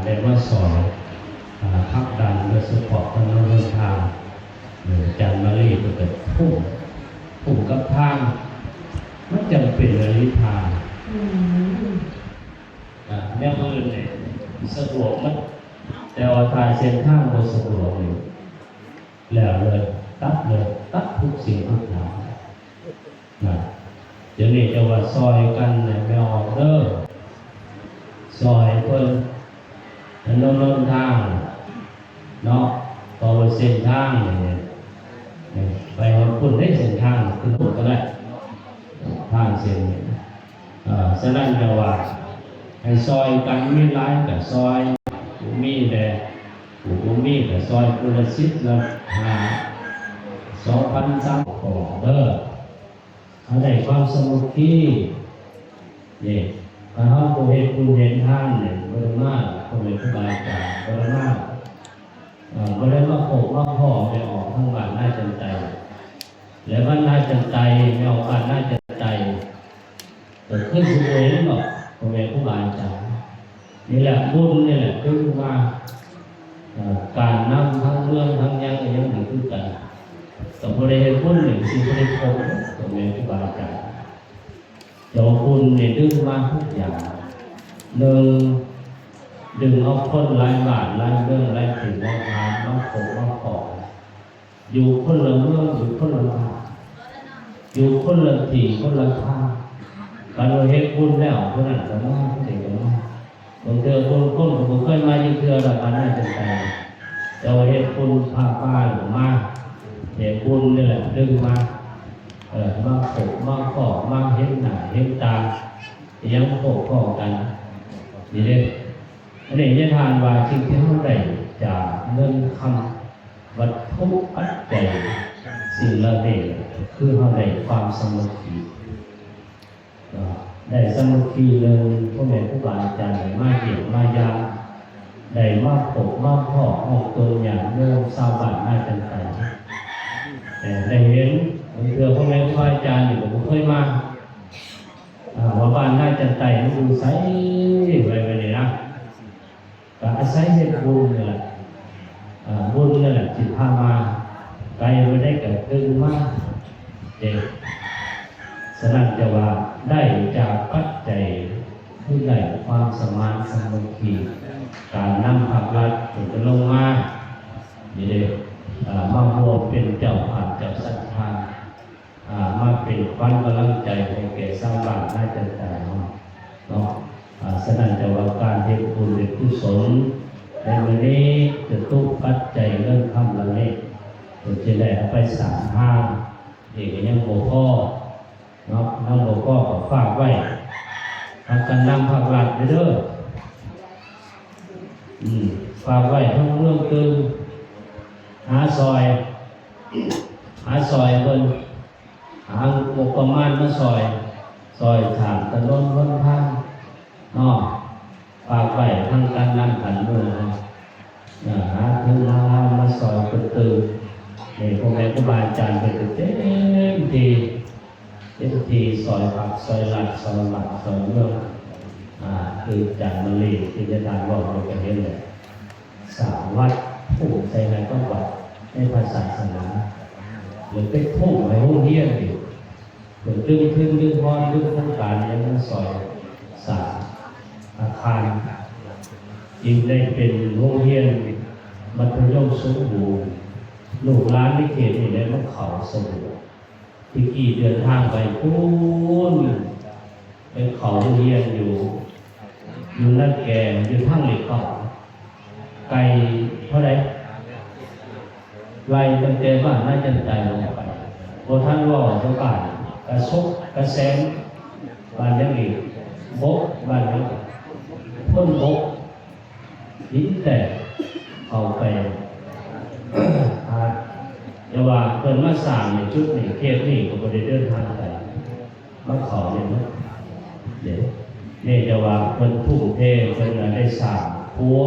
ໄດ້ມາຊ່ອຍ ອາ ຜັກດັນ ໂດຍສະເພາະຖະໜົນຫົນທາງ. ອາຈານມາລີເພິ່ນກໍທຸ້ມ ທຸ້ມກັບທາງ ມັນຈຳເປັນອີ່ຫຼີ ທາງ ອືມ ອາ ແນວອື່ນນີ້ສະດວກໝົດ ແຕ່ວ່າຖ້າເສັ້ນທາງບໍ່ສະດວກນີ້ ແລ້ວເລີຍ ຕັດເລີຍ ຕັດທຸກສິ່ງທຸກຢ່າງນະ. ດຽວນີ້ຈະວ່າຊ່ອຍກັນແມ່ອອກເດີ ຊ່ອຍເພິ່ນຖະໜົນຫົນທາງເນາະ ເພາະວ່າເສັ້ນທາງນີ້ ໄປຮອດພຸ້ນເດ້ ເສັ້ນທາງຂຶ້ນພຸ້ນກໍໄດ້ ທາງເສັ້ນນີ້. ເອີ ສະນັ້ນຈະວ່າໃຫ້ຊ່ອຍກັນ ມີຫຼາຍກໍຊ່ອຍ ຜູ້ມີແດ່ ຜູ້ບໍ່ມີກໍຊ່ອຍ ຄົນລະສິບລະຫ້າ ສອງພັນ ສາມພັນ ເດີ ໃຫ້ໄດ້ຄວາມສາມັກຄີ. ນີ້ ຖ້າເຮົາບໍ່ເຮັດບຸນເຮັດທານນີ້ ບໍ່ໄດ້ມາ ພໍ່ແມ່ຄູບາອາຈານ ບໍ່ໄດ້ມາ ເອີ ບໍ່ໄດ້ມາພົບມາພໍ້ແມ່ອອກທາງບ້ານນາຈັນໄຕ ແລະ ບ້ານນາຈັນໄຕ ແມ່ອອກບ້ານນາຈັນໄຕ ກໍຄືຊິບໍ່ເຫັນດອກ ພໍ່ແມ່ຄູບາອາຈານ. ນີ້ແຫຼະ ບຸນນີ້ແຫຼະ ຄືວ່າ ເອີ ການນຳທາງເມືອງທາງຫຍັງກໍຍັງດີຄືກັນ ກໍບໍ່ໄດ້ເຮັດບຸນນີ້ ຊິບໍ່ໄດ້ພົບ ພໍ່ແມ່ຄູບາອາຈານ. ເຈົ້າບຸນນີ້ດຶງມາທຸກຢ່າງ ໜຶ່ງ ດຶງເອົາຄົນຫຼາຍບ້ານຫຼາຍເມືອງ ຫຼາຍຖິ່ນຫຼາຍຖານ ມາພົບມາພໍ້ ຢູ່ຄົນລະເມືອງ ຢູ່ຄົນລະບ້ານ ຢູ່ຄົນລະທີ່ຄົນລະທາງ. ຄັນວ່າເຮັດບຸນແລ້ວ ຜູ້ນັ້ນກໍມາ ຜູ້ນີ້ກໍມາ. ບາງເທື່ອຄົນ ຄົນກໍບໍ່ເຄີຍມາຈັກເທື່ອດອກ ບ້ານນາຈັນໄຕ ແຕ່ວ່າເຮັດບຸນພາປ້າມາ ເຮັດບຸນນີ້ແຫຼະດຶງມາ ເອີ ມາພົບມາພໍ້ ມາເຫັນໜ້າເຫັນຕາ ຫຍັງພົບພໍ້ກັນ ນີ້ເດ້. ອັນນີ້ຍາທ່ານວ່າ ສິ່ງທີ່ເຮົາໄດ້ຈາກເງິນຄຳ ວັດຖຸປັດໄຈ ສິ່ງເຫຼົ່ານີ້ ຄືເຮົາໄດ້ຄວາມສາມັກຄີ ເນາະ ໄດ້ສາມັກຄີ ໜຶ່ງ ພໍ່ແມ່ຄູບາອາຈານໄດ້ມາຢ້ຽມມາຢາມ ໄດ້ມາພົບມາພໍ້ຮວມຕົນຍາດໂຍມຊາວບ້ານນາຈັນໄຕ ແຕ່ໄດ້ເຫັນ ບາງເທື່ອພໍ່ແມ່ຄູບາອາຈານນີ້ກໍບໍ່ເຄີຍມາ ອາ ວ່າບ້ານນາຈັນໄຕມັນຢູ່ໃສ ໄວ້ ໄວ້ນີ້ນະ ກໍອາໄສເຮັດບຸນນີ້ແຫຼະ ອາ ບຸນນີ້ແຫຼະຊິພາມາ ໄກປານໃດກໍດຶງມາເດ້. ສະນັ້ນຈະວ່າໄດ້ຈາກປັດໄຈ ຄືໄດ້ຄວາມສະມານສາມັກຄີ ການນຳພາກລັດເພິ່ນກໍລົງມານີ້ເດ້ ອາ ມາຮ່ວມເປັນເຈົ້າພາບເຈົ້າສັດທາ ອາ ມາເປັນຂວັນກຳລັງໃຈໃຫ້ແກ່ຊາວບ້ານນາຈັນໄຕເຮົາເນາະ. ອາ ສະນັ້ນຈະວ່າການເຮັດບຸນເຮັດກຸສົນໃນມື້ນີ້ ຈະຕຸປັດໄຈເງິນຄຳເຫຼົ່ານີ້ ເພື່ອຈະໄດ້ເອົາໄປສ້າງທາງ ນີ້ກໍຍັງບໍ່ພໍເນາະ ຍັງບໍ່ພໍກໍຝາກໄວ້ ພາກັນນຳພາກລັດເດີ ອືມ ຝາກໄວ້ທາງເມືອງຕື່ມ ຫາຊ່ອຍ ຫາຊ່ອຍເພິ່ນ ຫາງົບປະມານມາຊ່ອຍ ຊ່ອຍສ້າງຖະໜົນຫົນທາງເນາະ ຝາກໄວ້ທາງການນຳການເມືອງເຮົາ ຫາທຶນຫາຮານມາຊ່ອຍເພິ່ນຕື່ມ. ນີ້ພໍ່ແມ່ຄູບາອາຈານເພິ່ນກໍເຕັມທີ່ ເຕັມທີ່ຊ່ອຍພັກຊ່ອຍລັດ ຊ່ອຍບ້ານຊ່ອຍເມືອງ ອາ ຄືອາຈານມະລີ ທີ່ອາຈານເວົ້າ ເຮົາກໍເຫັນແຫຼະ ສ້າງວັດ ພູມໃສ່ໃຫ້ກັບວັດໃນພະສາສະໜາ ແລ້ວໄປພູມໃຫ້ໂຮງຮຽນອີກ ເພິ່ນດຶງທຶນດຶງຮອນດຶງໂຄງການຫຍັງມາຊ່ອຍສ້າງອາຄານ ຈຶ່ງໄດ້ເປັນໂຮງຮຽນມັດທະຍົມສົມບູນ ລູກຫຼານໃນເຂດນີ້ໄດ້ມາເຂົ້າສະດວກ. ແຕ່ກີ້ເດີນທາງໄປພຸ້ນ ໄປເຂົ້າໂຮງຮຽນຢູ່ ຢູ່ນາແກ ຢູ່ທາງເລກເກົ້າ ໄກເທົ່າໃດ? ໄລ່ຕັ້ງແຕ່ບ້ານນາຈັນໄຕລົງໄປ ບໍ່ທັນເວົ້າແຕ່ບ້ານກະສົກ ກະແສງ ບ້ານຫຍັງອີກ ບົກ ບ້ານຫຍັງ ພົນບົກ ຫີນແຕກເຂົ້າໄປ ຫາ ແຕ່ວ່າເພິ່ນມາສ້າງໃນຈຸດນີ້ ເຂດນີ້ກໍບໍ່ໄດ້ເດີນທາງໄກ ມາເຂົ້ານີ້ໝົດເດ້. ນີ້ແຕ່ວ່າເພິ່ນທຸ່ມເທ ເພິ່ນກໍໄດ້ສ້າງຄົວ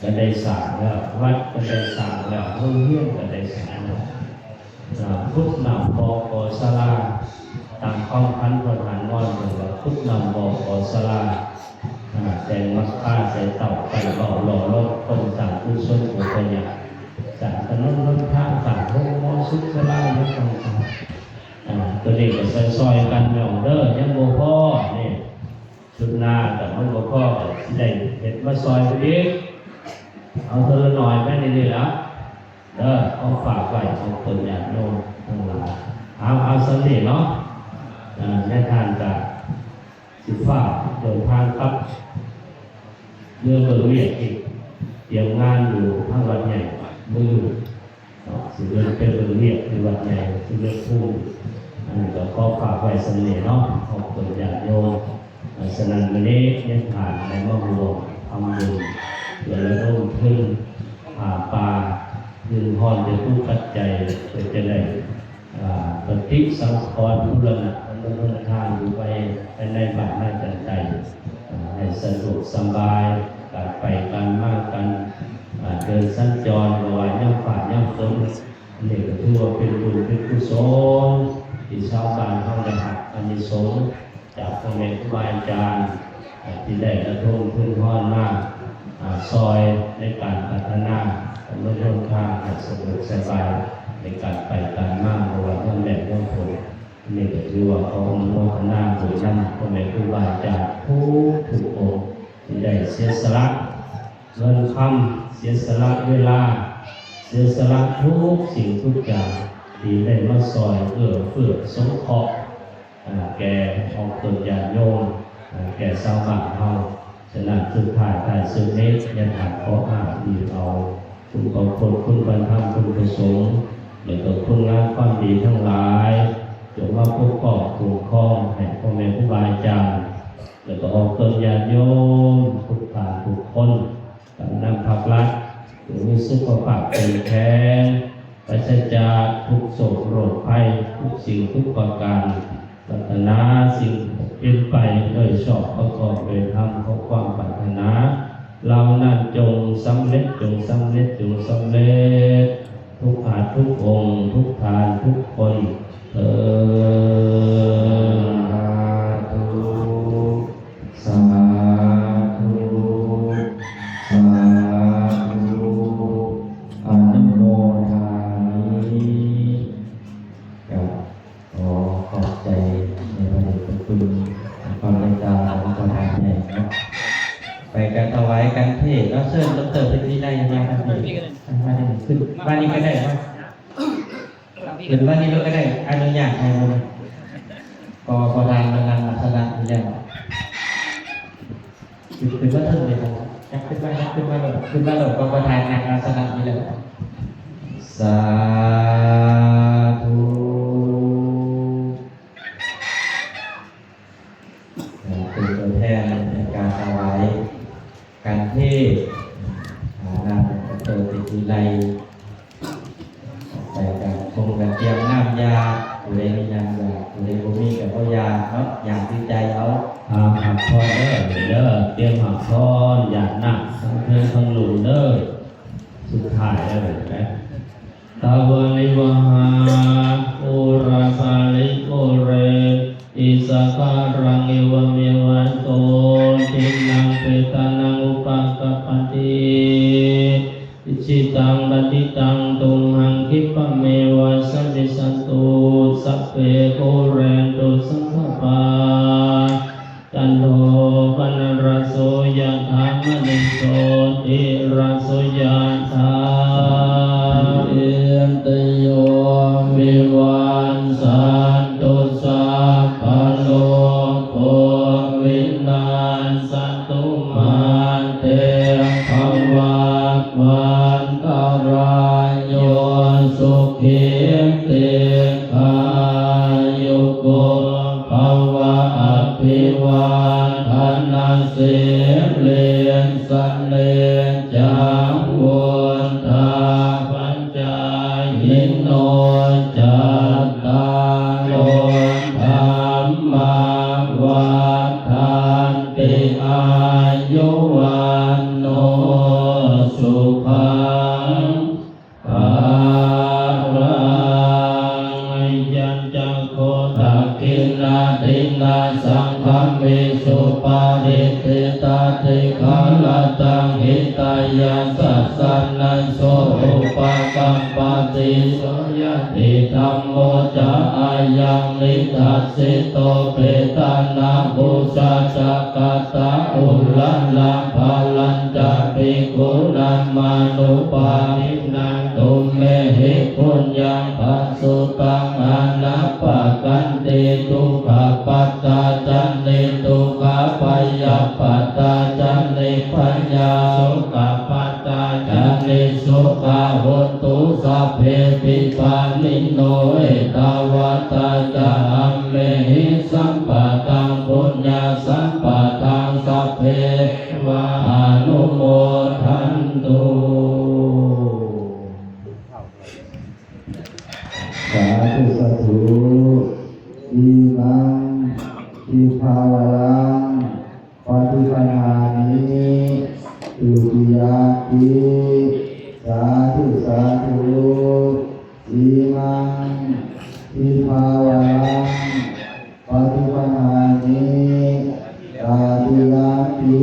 ກໍໄດ້ສ້າງແລ້ວ ວັດກໍໄດ້ສ້າງແລ້ວ ໂຮງຮຽນກໍໄດ້ສ້າງແລ້ວ ອາ ຂຸດນ້ຳບໍ່ກໍ່ສາລາ ຕາມຄວາມຝັນເພິ່ນຫາງອນ ເພິ່ນວ່າຂຸດນ້ຳບໍ່ກໍ່ສາລາ ອາ ແຕ່ງຫຼັງຄາໃສ່ເຕົ້າໄປ ສຸກສະບາຍເນາະ. ອ່າ ໂຕນີ້ກໍຊ່ອຍໆກັນເນາະເດີ ຍັງບໍ່ພໍນີ້ ຊຸດໜ້າກໍມັນບໍ່ພໍ ກໍຊິໄດ້ເຮັດມາຊ່ອຍເພິ່ນອີກ. ເອົາເທື່ອລະໜ້ອຍໄປນີ້ລະເດີ ເອົາຝາກໄວ້ຂອງເພິ່ນຍາດໂຍມທັງຫຼາຍ. ເອົາ ເອົາສ່ຳນີ້ເນາະ. ເອີ ແມ່ທ່ານກໍ ຊິຟ້າວເດີນທາງກັບ ເມືອເບິ່ງວຽກອີກ ຕຽມງານຢູ່ທາງວັດໃຫຍ່ມື້ອື່ນເນາະ ຊິເດີນໄປເບິ່ງວຽກທີ່ວັດໃຫຍ່ ຊິເດີນພູ. ອັນນີ້ກໍຂໍຝາກໄວ້ສ່ຳນີ້ເນາະ ຂອບຄຸນຍາດໂຍມ. ເອີ ສະນັ້ນ ມື້ນີ້ຍາດທ່ານໄດ້ມາຮ່ວມທຳບຸນ ເພື່ອລະດົມທຶນຜ້າປ່າ ທຶນຮອນຈະຕຸປັດໄຈ ເພື່ອຈະໄດ້ ອ່າ ປະຕິສັງຂອນບູລະນະ ດຳເນີນທາງຢູ່ໄປ ພາຍໃນບ້ານນາຈັນໄຕ ອ່າ ໃຫ້ສະດວກສະບາຍ ການໄປການມາ ການ ອ່າ ເດີນສັນຈອນ ບໍ່ວ່າຍາມຟ້າຍາມຝົນ. ອັນນີ້ກໍຖືວ່າເປັນບຸນເປັນກຸສົນ ທີ່ຊາວບ້ານເຮົາໄດ້ຮັບອານິສົງ ຈາກພໍ່ແມ່ຄູບາອາຈານ ທີ່ໄດ້ລະດົມທຶນຮອນມາ ອາ ຊ່ອຍໃນການພັດທະນາ ອຳນວຍຫົນທາງໃຫ້ສະດວກສະບາຍໃນການໄປການມາ ບໍ່ວ່າຍາມແລ້ງຍາມຝົນ. ນີ້ກໍຖືວ່າຂໍອະນຸໂມທະນາບຸນນຳພໍ່ແມ່ຄູບາອາຈານທຸກໆອົງ ທີ່ໄດ້ເສຍສະຫຼະເງິນຄຳ, ເສຍສະຫຼະເວລາ, ເສຍສະຫຼະທຸກສິ່ງທຸກຢ່າງ ທີ່ໄດ້ມາຊ່ອຍເອື້ອເຟື້ອສົງເຄາະ ອ່າ ແກ່ອອກຕົນຍາດໂຍມ ອ່າ ແກ່ຊາວບ້ານເຮົາ. ສະນັ້ນ ສຸດທ້າຍທ້າຍສຸດນີ້ ຍາດທ່ານຂໍອ້າງອີງເອົາຄຸນພະຄຸນ ຄຸນພະທຳ ຄຸນພະສົງ ແລະ ກໍຄຸນງາມຄວາມດີທັງຫຼາຍ ຈົ່ງມາປົກປ້ອງຄຸ້ມຄອງໃຫ້ພໍ່ແມ່ຄູບາອາຈານ ແລະ ກໍອອກຕົນຍາດໂຍມທຸກທ່ານທຸກຄົນ ການນຳພາກລັດ ຈົ່ງມີສຸຂະພາບເຂັ້ມແຂງ ປາສະຈາກທຸກໂສກໂລກໄພ ທຸກສິ່ງທຸກປະການ ປາດຖະໜາສິ່ງເປັນໄປໂດຍຊອບປະກອບໂດຍທຳຂອງຄວາມປາດຖະໜາເຫຼົ່ານັ້ນ ຈົ່ງສຳເລັດ ຈົ່ງສຳເລັດ ຈົ່ງສຳເລັດ ທຸກອາດທຸກອົງ ທຸກທ່ານທຸກຄົນເທີ້ນ. ສາທຸ ສາທຸ ສາທຸ ອະນຸໂມທາມິ ກະຂໍຂອບໃຈໃນພະເດດພະຄຸນ ຄວາມເມດຕາຂອງພະທ່ານໃຫຍ່ເນາະ. ໄປກະຖວາຍກັນເທດເນາະ. ເຊີນດອກເຕີ ເພັດວິໄລ ມາທາງນີ້ ມາທາງນີ້ ຂຶ້ນມານີ້ກະໄດ້ເນາະ. ຂຶ້ນມານີ້ເລີຍກະໄດ້ ອະນຸຍາດໃຫ້ບໍ່? ເພາະວ່າປະທານມານັ່ງອາສະນະຢູ່ແລ້ວ. ຂຶ້ນ ຂຶ້ນມາເທິງເລີຍ ຈັບຂຶ້ນມາ ຈັບຂຶ້ນມາໂລດ ຂຶ້ນມາໂລດ ເພາະປະທານນັ່ງອາສະນະຢູ່ແລ້ວ. ສາທຸ. ເປັນຕົວແທນໃນການຖວາຍ ການເທດ ອາ ນຳດອກເຕີ ເພັດວິໄລ ໄປກັນຄົງກັນຕຽມນ້ຳຢາດ ຜູ້ໃດມີນ້ຳຢາດ ຜູ້ໃດບໍ່ມີກະບໍ່ຢາດເນາະ ຢາດທີ່ໃຈເອົາ. ອາ ຮັບພອນເດີ ເດີ ຕຽມຮັບພອນຢາດນ້ຳ ທັງເທິງທັງລຸ່ມເດີ. ສຸດທ້າຍແລ້ວເຫັນໄໝ? ຕາວາລິວະຫາ ປູລາປາລິປູເຣນຕິສາຄາລັງ ເອວະເມວະ ໂຕ ທິນນັງ ເປຕານັງ ອຸປະກັບປະຕິ ອິຊິຕັງ ປັດຕິຕັງ ຕຸມຫັງ ຂິບປະເມວະ ສະມິດສັນຕຸ ສັບເພ ປູເຣນຕຸ ສັງກະປາ ຈັນໂທ ປະນະລະໂສ ຍະຖາ ມະນີ ໂຊຕິລະໂສ ຍະຖາ ສາບພີຕິໂຍ ວິວັດສັນຕຸ ສັບພະໂລໂກ ວິນັດສະຕຸ ມາເຕ ພະວະວັດຕະລາໂຍ ສຸຂີ ດີຄາຍຸໂກ ພະວະ ອະພິວາທະນະສີລິສະເນຈຈັງ ວຸດທາປະຈາຍິໂນ ຈັດຕາໂລ ທຳມາ ວັດທັນຕິ ອາຍຸ ວັນໂນ ສຸຂັງ ພະລັງ ຍັນຈະໂຄ ທັກຂິນາທິນນາ ສັງຄາມິ ສຸປາລິດທິຕາທິຄາລະຕັງ ຫິຕາຍະສັດສະນະໂສ ອຸປະກັບປະ ຕິໂສ ຍະຕິ ທຳໂມ ຈະ ອາຍັງ ນິທັດສິໂຕ ເປຕານາບູຊາ ຈັກກະຕາ ອຸລາລາ ພະລັນຈະ ພິກຂຸນາມານຸພາວິນັງ ຕຸມເມຫິ ປຸນຍັງ ພະສຸຕັງ ອານັບປະກັນຕິ ທຸກຂະປັດຕາ ຈະ ນິ ທຸກຂະ ພະຍາ ປັດຕາ ຈະ ນິ ພະຍາ ໂສກະປັດຕາ ຈະ ນິ ໂສກາ ໂຫຕຸ ສັບເພ ປິ ປາ ນິ ໂນ ເອຕາ ວັດ ຕາ ຈະ ອັມ ເມ ຫິ ສັມປະ ຕັງ ປຸນຍະ ສັມປະ ຕັງ ສັບເພ ວາ ອະນຸໂມທັນຕຸ ສາທຸ ສາທຸ ອິມັງ ທິພາວະລັງ ປະຕິປະນາມິ ທຸຕິຍາມປິ ສາທຸ ສາທຸ ອິມັງ ທິພາວະລັງ ປະຕິປະນາມິ ຕະຕິຍາມປິ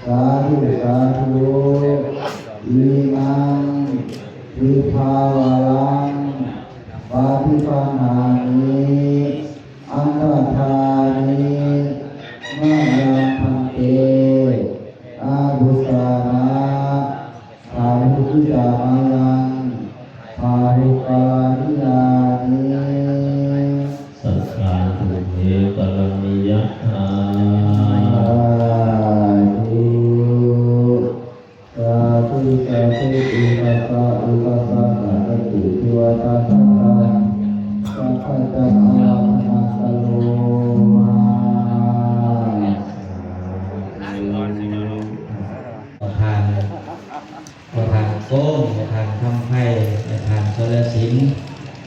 ສາທຸ ສາທຸ ອິມັງ ທິພາວະລັງ ປະຕິປະນາມິ ອັນຕະຖານິ ມະຍັງ ພັນເຕ ອະບຸສານະ ພາຫຸກິຕາມະຍັງ ພາຫຸກະລານິຍາມິ ສະກາ ປຸເພ ກະລະນິຍະຖາ ສາທຸ ສາທຸ ສາທຸ ອິມະສະ ອຸປະສະກະ ຈັນຕິ ທິວະຕາ ສັກກະ ສັກກະຈັນ ອາຣາທະນາ ສະໂລມາ ປະທານ ປະທານໂກງ ປະທານຄຳໄພ ປະທານຊົນລະສິນ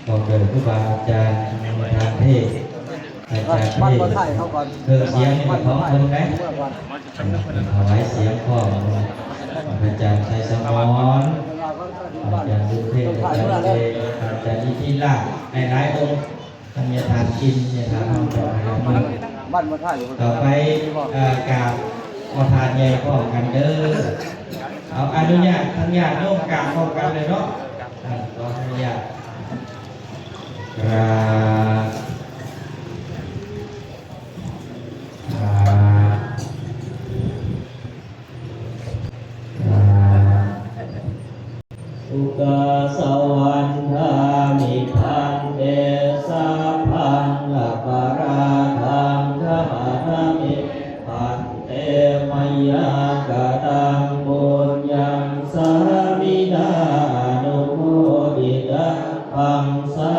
ພ້ອມດ້ວຍຄູບາອາຈານ ປະທານເທດ ອາຈານເທດ ເຄື່ອງສຽງຂອງເພິ່ນໄດ໋ ຖວາຍສຽງພ້ອມ ອາຈານໄຊສະໝອນ ອາຈານບຸນເພັງ ອາຈານເດ ອາຈານອິດທິລາດ ຫຼາຍໆອົງ ທ່ານແມ່ທານກິນ ແມ່ທານທອງ ເຈົ້າຄະນະເມືອງ ບ້ານບໍ່ທ່າຢູ່ ຕໍ່ໄປ ເອີ ກາບພໍ່ທານໃຫຍ່ພ້ອມກັນເດີ ເອົາອະນຸຍາດທາງຍາດໂຍມກາບພ້ອມກັນເລີຍເນາະ ເອີ ຂໍອະນຸຍາດ ກາບ ກາບ ອຸກາສະວັນທາມິ ພັນເຕ ສັບພັງອະປະລາທັງ ຂະມາທາມິ ພັນເຕ ມະຍັງກະຕັງ ປຸນຍັງ ສາມິນາ ອະນຸໂມທິຕະ ພັງ ສາ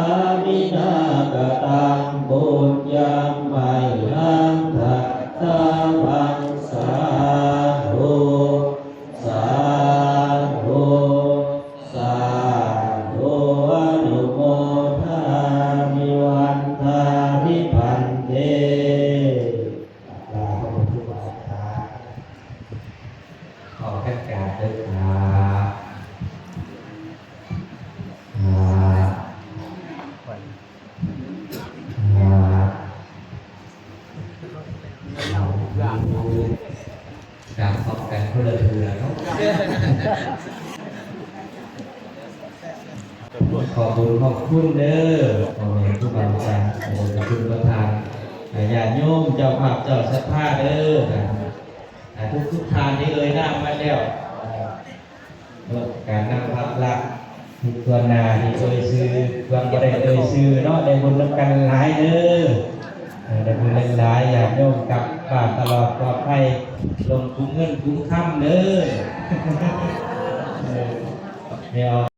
ມິນາກະຕັງ ປຸນຍັງ ມະຫັງ ທັດຖະພັງ ສາທຸ ສາທຸ ສາທຸ ອະນຸໂມທາມິ ວັນທາມິ ພັນເຕ ກາບລາພະຄຸດຄູບາອາຈານ ຂໍກັນກາບເດີ ກາບ ກາບ ກາບ ກາບພ້ອມກັນຄົນລະເທື່ອເນາະ ຂອບບຸນຂອບຄຸນເດີ ພໍ່ແມ່ຄູບາອາຈານ ຂອບຄຸນປະທານ ຍາດໂຍມ ເຈົ້າພາບເຈົ້າສັດທາເດີ ອ່າ ທຸກໆທ່ານທີ່ເອີ່ຍນາມມາແລ້ວ ເນາະ ການນຳພາບລັກທຸກທົ່ວໜ້າທີ່ເອີ່ຍຊື່ ເພື່ອບໍ່ໄດ້ເອີ່ຍຊື່ເນາະ ໄດ້ບຸນນຳກັນຫຼາຍເດີ ເອີ ໄດ້ບຸນຫຼາຍໆ ຍາດໂຍມກັບບ້ານຕະຫຼອດປອດໄພ ລົງກຸມເງິນກຸມຄຳເດີ ເອີ ແມ່ອອກ